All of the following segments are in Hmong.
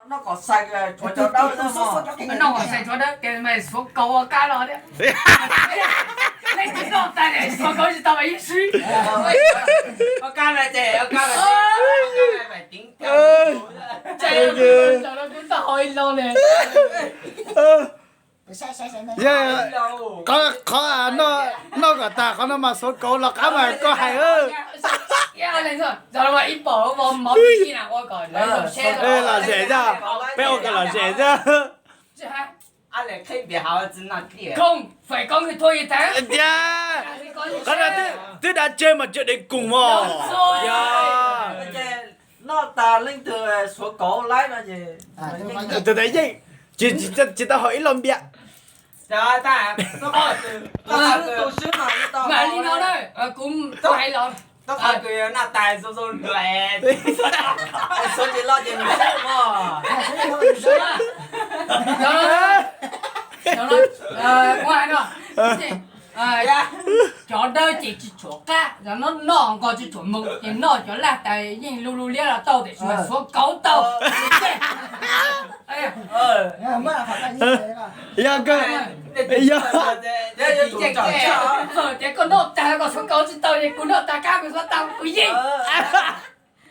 Noj kom xais tshuav dawb, noj kom xais tshuav dawb ces mas xuav kaus ua qab los thiab. Leej twg noj tas xuav kaus tsis tau mas yeej swb. Ua qab mas ces, ua qab mas ces. Ces kuv tau ho ib lo ne. Qhov noj kom tas qhov no mas xuav kaus los qab mas koj hais. Ib pom mov ib na ua kom lom zem xwb, peb ua kom lom zem xwb. Tias, qhov no twb da tseg mas tseem dev koom mog. Noj tas leej twg xuav kaus laib no ces tus ntawd yeej tsis tau haus ib lo npias. Mas li no na, kuv hais los, noj tas xuav xuav luag, xuav tsis loj ces nws swb mog. Kuv hais no, cov dawb ces tsis tshuav qab, noj nqos tsis tshuav moos, ces noj cov laj tas yeej lu lu liab los tau tiam sis mas xuav kaus tau. Yog, yog, ces koj noj tas koj xuav kaus tsis tau ces kuv noj tas kab kuv xuav tau kuv yeej.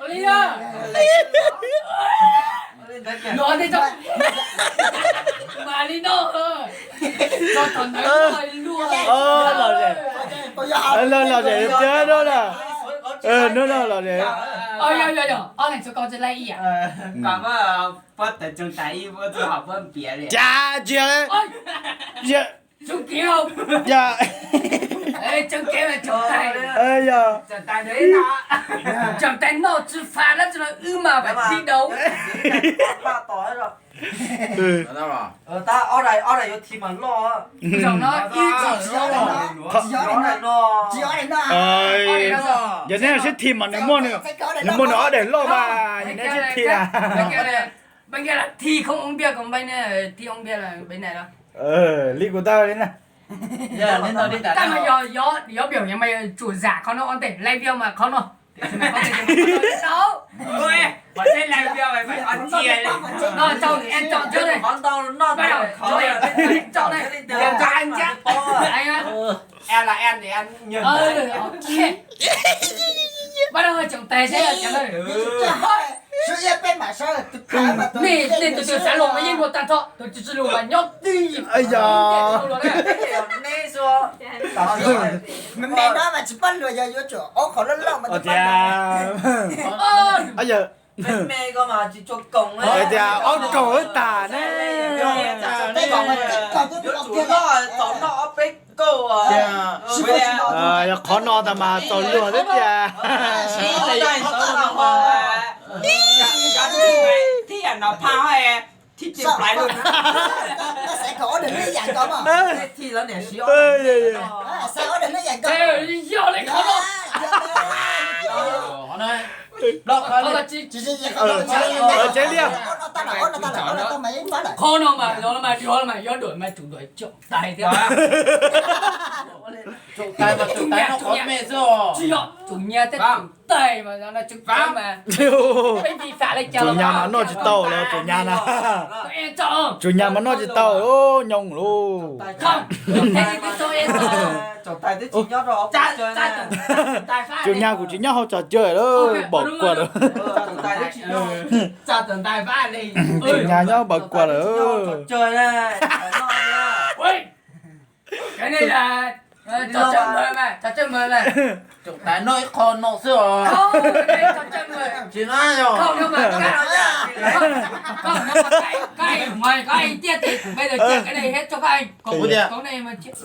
Li no, mas li no, txog thaum ntawd luag. Lom zem tiag no na. Hnub no lom zem. Yog, yog, yog, ob leeg xuav kaus tsis laib ib yam. Cas tsis Tseem kev mas tseem tais, tseem tais noj tsis faj dab tsi los wb mas faj tib daus. Zaum no ib tsis yog, yog neb sib thi mas nws muaj, nws muaj nws ob daim loj mas yog neb sib thi na. Peb nkiag lawm, thi khoob oob npiaj, kom peb nkiag lawm, peb nkiag lawm. Li kuv tau li na. Tab mas yog, yog, yog piob mas tsum zam qhov no ua ntej, live video mas qhov no. Tau. Qhov tseeb live video mas qhov cia li. No tau es tau thiab ne. Qhov ntau no tau, qhov ntau no tau. Pab no tseem tais seb. Nej, nej tus twg xav luag mas yeej luag tag nrho, tus twg tsis luag mas nyob twj. Me no mas tsis pab luag, yog yuav tsum aub qhov loj loj mas tias, tias aub kaug wb tas ne. Yog qhov no tas mas txaus luag thiab tias. Yog li qhov no. Tsev liaj. Qhov no mas, no mas, yuav mas, yuav duam mas tsum duam tseem tais thiab. Tseem tais mas tseem tais noj qhov me xwb os. Tsis yog, tsum nyag thiab tsum tais mas, tsum nyag mas noj tsis tau los tsum nyag na. Tsum nyag mas noj tsis tau, nyoos lauj. Tsum nyag kuv tsis nyob hauv trò chơi lawm, bỏ qua rồi. Tsum nyag nyob bỏ qua rồi. Tseem tais noj ib qho no xwb os. Tsis na yog.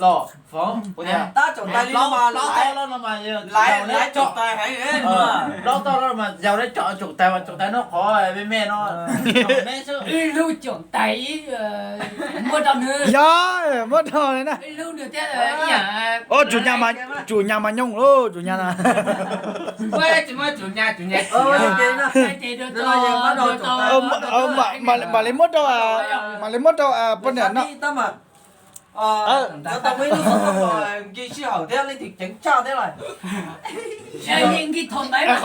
Los foov, plaub toj los mas yog, plaub toj los mas yog, tseem tais mas tseem tais noj qhov me me no. Ib lub tseem tais ib, muab rau nws. Yog, muab rau nws na. Ib lub nws thiab. Tsum nyag mas nyoos lauj, tsum nyag na. Mam li muab rau, mam li muab rau poj niam no. Qhov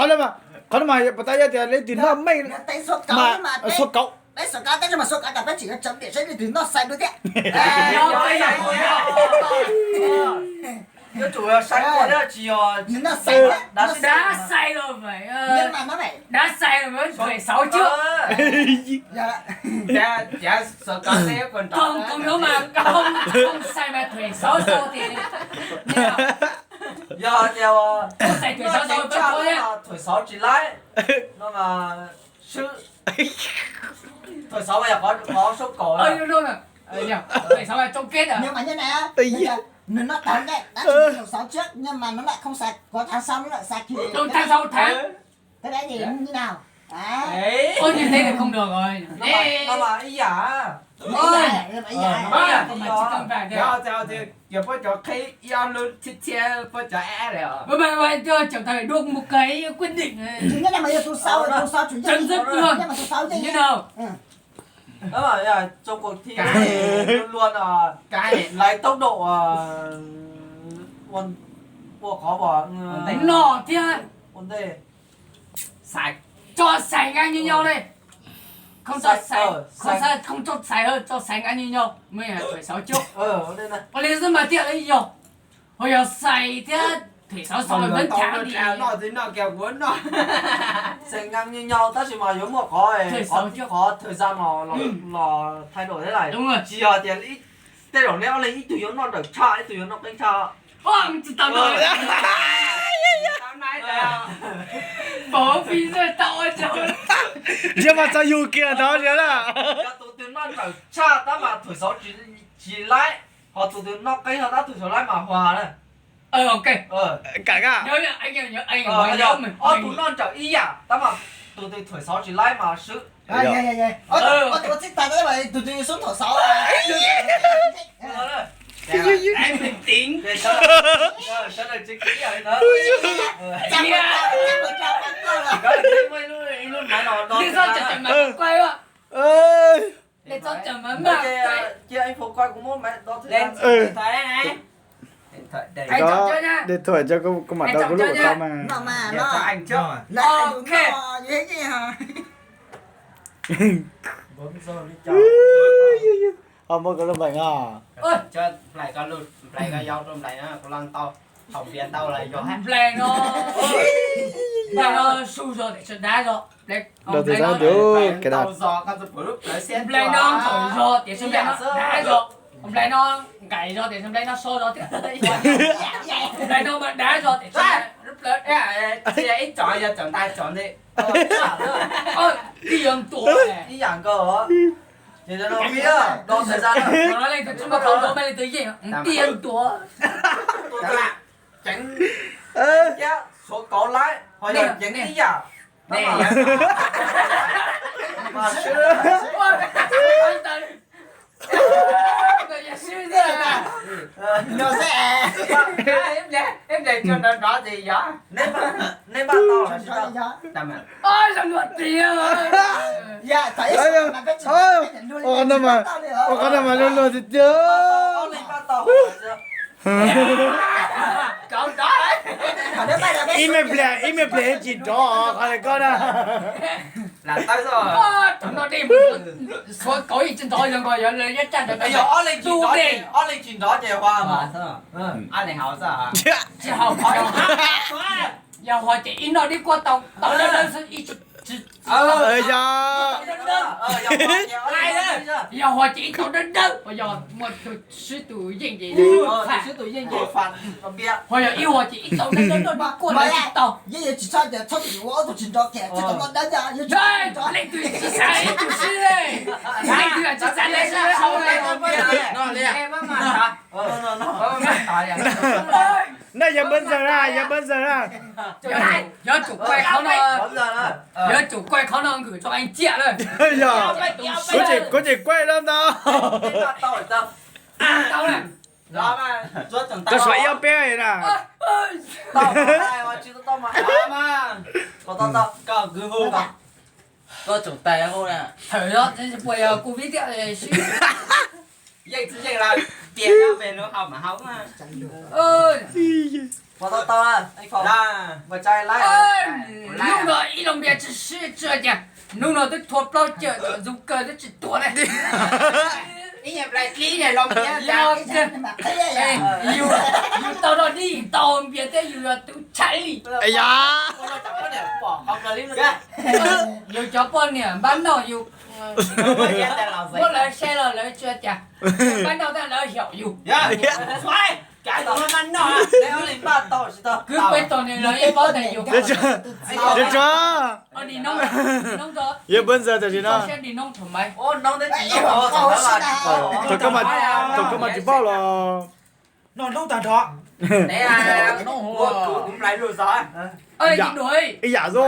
no mas, qhov no mas puas tab yog tias leej twg noj meej mas xuav kaus. Peb xav kab teb mas xav kab tas peb tseem yuav tsawv tiam saib leej twg noj xais dua thiab. Yuav tsum yog sai kua thiab tsis yog nws noj xais thiab. Dab xais los, dab xais los thuam xauv cwb. Cov xav kab teb kom nrov, koj xais mas thuam xauv xauv tias, yog tias xais thuam xauv xauv, thuam xauv tsis laib no mas swb. Thuam xauv mas yog qhov sab kaum. Thuam xauv mas tsoo keb. Nws noj tag nqaij tab sis thuam xauv tshiab, nws mas nws lawm không xài, có tháng sau nó lại xài kì. Trong tháng sau tháng. Cái đấy thì như nào? Ôi, như thế thì không được rồi. Nó mà, nó mà ý giả. Ý giả, ý giả. Nó mà ý giả thì do. Yog puab cov qhib ib ob lub thiab thiab puab cov ab lawm. Mà, mà, mà, cho trọng tài đua một cái quyết định. Thứ nhất là mày yêu tụi sau, tụi sau chủ nhân. Chấm dứt luôn. Thứ nhất là tụi sau chứ. Như nào? Đó là trong cuộc thi luôn, luôn, ờ, cái lái tốc độ, ờ, ua, ua khó bỏ, ờ, no thiab. Ua ntej. Xài, cho xài ngang như nhau đi. Không cho xài, ờ, không xài, không cho xài hơn, cho xài ngang như nhau. Mới là thuam xauv cwb. Ờ, ua ntej na. Ua li xwb mas thiaj li yog. Ho yog xais thiab thuam xauv xauv lawv nchav li. Noj twg noj kiag kuv noj. Xais ngang như nhau tab sis mas yuav muaj qhov, qhov, qhov thời gian los, los thay đổi thế này. Tsis yog tias tej zaum neb ob leeg ib tug yuav noj nrawm tshaj, ib tug yuav noj qeeb tshaj. Tsis tau noj. Ntsiav mas txog yus kiag ntawd li na. Yog tus twg noj nrawm tshaj tab mas thuam xauv tsis, tsis laib, ho tus twg noj qeeb ho tab thuam xauv laib mas hua na. Kam na. Ob tug noj nrawm ib yam tab mas tus twg thuam xauv tsis laib mas swb. Tus twg xub thuam xauv. Sawv daws tsis kib li ntawd. Cia ib phuv koj, kuv muab maiv do tsis. Điện thoại cho cô, cô mà đâu có lụa tao mà. Ho muab koj lub nplaim no. Nplaim ko yau rau nplaim no, kuv leej tau, thaum npias tau lawm yog nplaim no. Nplaim no su zog tiam sis dab zog. Nplaim no ntxhawv zog tiam sis nplaim no dab zog. Nplaim no nqaim zog tiam sis nplaim no so zog thiab. Nplaim no mas dab zog tiam sis ib co yog cov ntais cov ntej. Ib yam nkaus, ib yam nkaus. Ces no pib, no leej twg tsis muaj qhov ntuav, leej twg yeej tiag ntuav. Ceev thiab suav kauv laib ho yog ceev ib yam. Neb npaj tau los tsis tau? Ua qhov no mas luag luag tiag tiag. Ib me pliag, ib me pliag tsis nrov qhov koj na. Suav kauv yeej tsis nrov, yog nkaus yog lawv yab caj ntawd. Ob leeg tsis nrov ces hua mas. Tsis haus, yog hua ces ib noj dib kuab tau, tau dawb dawb xwb, ib tsis, tsis, yog, yog hua ces ib tau dawb dawb, yog muaj tus swb tus yeej ces, swb tus yeej ces, ho yog ib hua ces ib tau dawb dawb noj dib kuab tau tsis tau. Leej twg tsis xav ib tug swb, leej twg tsis xav leej twg sau. Nej yog npawg ntxawg na, yog npawg ntxawg na. Yuav tsum kuaj qhov no, yuav tsum kuaj qhov no nkws tso ev ciaj lawm. Yog, kuv tsis kuaj no ntau. Rau suav ib ob peb na. Koj tsoom tais hu na. Thawm zog puas yog covid thiab sib. Yeej tsis yeej lawm, tias nyob pem lub hau mas hau mas. Pov tau tau, hnub no ib loo npias tsis sib tsi tias, hnub no twb thua plaub cawm ntxuv kaw twb tsis tuag ne. Yus tau rau dib tau npias thiab yus yog tus tshaj li. Yog, yus cov poj niam npab noj yus, muab lawv saib los lawv tsis ua cas, npab noj tab lawv xyaum yus. Kwv peb tog ne los yeej paub tias yus, Yog pab ntxawg tam sim no. Thaum koj mas tsis paub los. Noj hnub tag nrho. Ib yam xwb.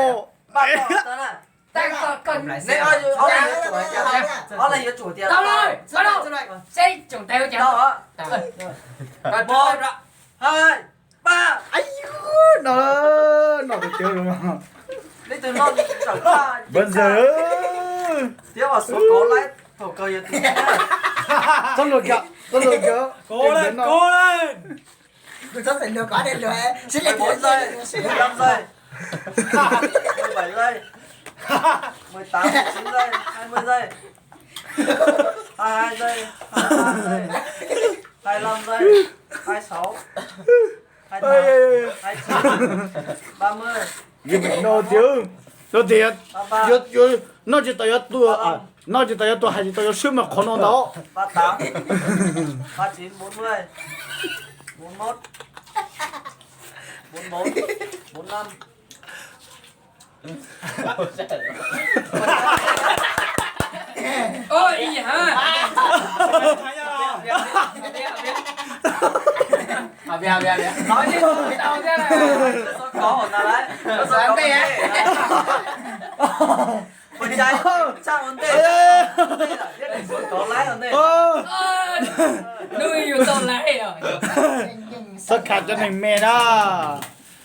No, no tus cawv, pab ntxawg. Txhob luag cov, txhob luag cov. Kov lawm, kov lawm. Ntxawg, ntxawg, ntxawg, mười tám, mười chín, mười lăm, mười lăm, mười sáu, mười bảy, mười tám, mười chín, ba mươi. No tias, no tias, noj tsis tau yuav tuag, noj tsis tau yuav tuag, hais tsis tau yuav swb mas qhov no ntag. Ba tám, ba chín, bốn mươi, bốn mốt, bốn bốn, bốn năm. Ôi, ih hả? Nói chứ không tao chứ. Số có hồn nào đấy? Số có hồn đấy. Ôi, chai, chắc hồn đấy. Số có lái hồn đấy. Ôi, nuôiอยู่ตรงไหนอ่ะ? Txhob khav cov neeg me na.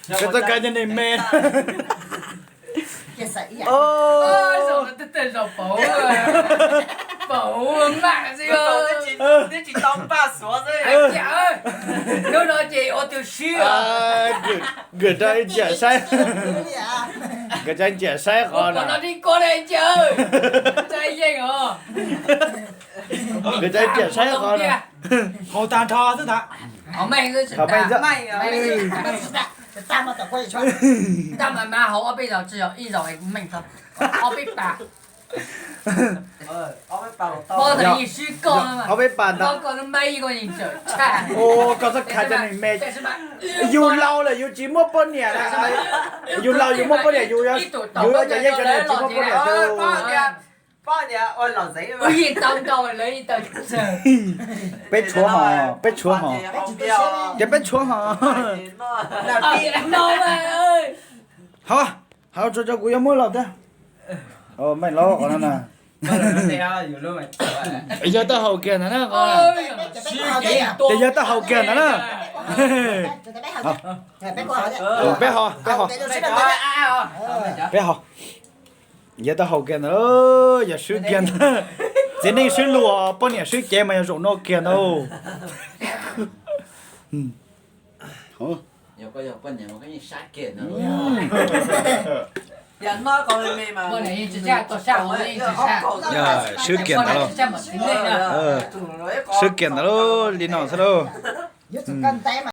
Koj txhob khav cov neeg me. Hnub no ces ua tus swb. Nkawd rau ib ciam saib, nkawd rau ib ciam saib qhov no. Nkawd rau ib ciam saib qhov no. Haus tag nrho xwb ntag. Haus meej xwb. Tab mas mas haus ob peb zaug tsis yog ib zaug meej tau. Ob peb pas. Ob peb pas ntag. Koj txhob khav cov neeg me. Yus laus lawm yus tsis muaj poj niam. Yus laus yus muaj poj niam, yus ua cov yeej cov niam tsis muaj poj niam. Peb tshuav hos, peb tshuav hos. Ces peb tshuav hos. Hos, hos tso tso kuv yuav muab los tiag. Meej lauj, qhov no na. Yog tau haus kiag ntawd na. Ces yog tau haus kiag ntawd na. Peb hos, peb hos. Peb hos. Yog tau haus kiag ntawd, yog swb kiag ntawd. Txiv neej swb luag, poj niam swb cev mas yog zaum no kiag ntawd. Swb kiag ntawd lauj. Swb kiag ntawd lauj, li no xwb lauj.